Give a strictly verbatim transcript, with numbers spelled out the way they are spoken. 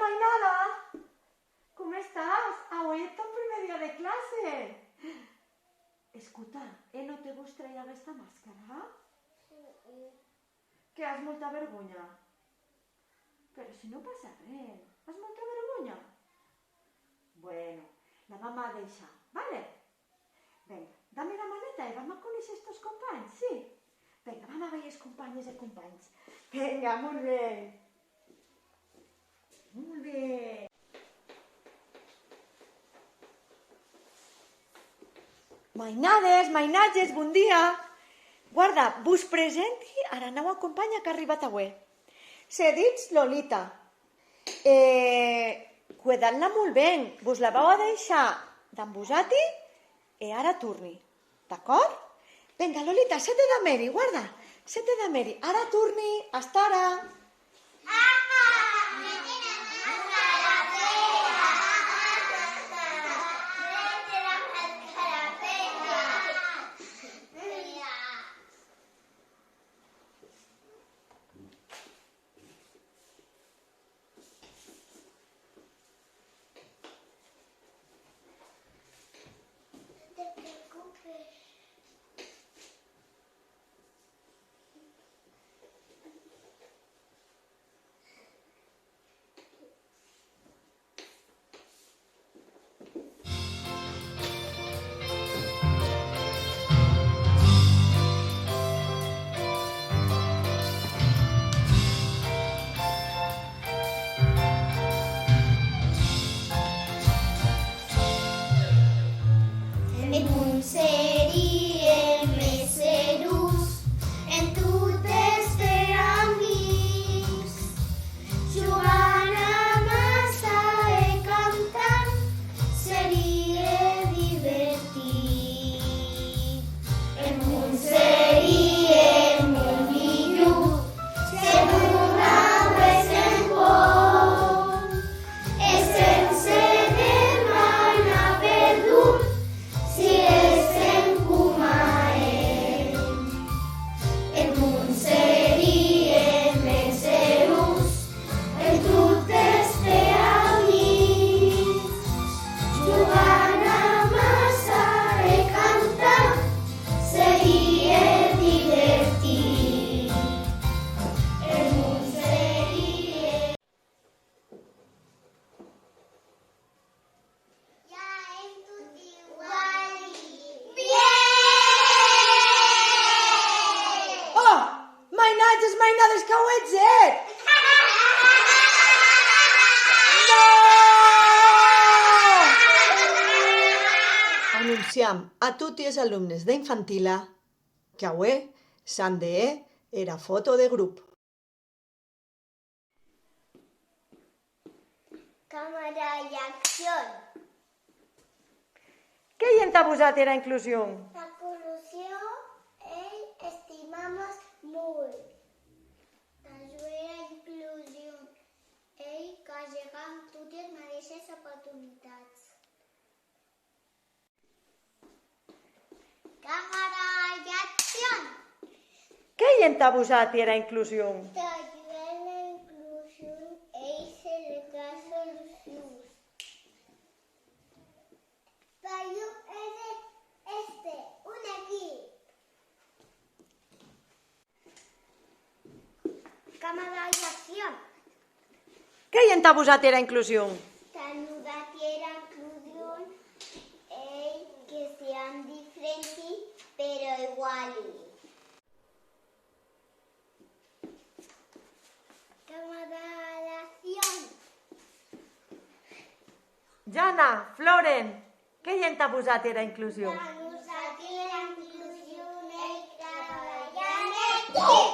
Mainada, com estàs? Aué ei eth tòn prumèr dia de classe. Escota, e non te vòs trèir aguesta mascara? Que as molta vergonha? Però si non passa arren, as molta vergonha? Bueno, la vam a deishar, vale? Venga, dame la maneta e vam a conéisher es tòs companhs, sí? Venga, vam a veir es companhes e companhs. Venga, molt ben. Molt ben. Mainades, mainatges, bon dia. Guarda, vos presenti ara naua companha qu'a arribat aué. Se ditz Lolita. E cuedatz-la molt ben, vos la vau a deishar damb vosati e ara torni. D'acòrd? Venga, Lolita, se-te damb eri, guarda, se-te damb eri. Ara torni, hasta ara! Eth mon serie mès serós, en tot èster amics, jogant amassa e cantant, serie divertit. Eth mon serie mon milhor, se non auessen pòur e sense demanar perdon, siguessen coma eth. Eth mon serie mès serós, en tot èster amics, jogant amassa e cantant, serie divertit. Eth mon serie Ja èm toti uguali. Bien! Oh! Mainatges, mainades, qu'auetz hèt! Non! Anonciam a toti es alumnes d'infantila qu'aué s'an de hèr era fòto de grop. Camèra e accion! Qu'ei entà vosati era inclusion? Tà inclusion ei estimar-mos molt. Tà jo era inclusion ei qu'agegam toti es madeishes oportunitats. Camèra e accion! Qu'ei entà vosati era inclusion? Tà jo era inclusion ei cercar solucions. Tà jo ei èster un equip. Camèra e accion! Qu'ei entà vosati era inclusion? Tà nosati era inclusion ei que siam diferenti, però iguali. Camèra e accion! Jana, Floren, qu'ei entà vosati era inclusion? Tà nosati era inclusion ei trabalhar en equip.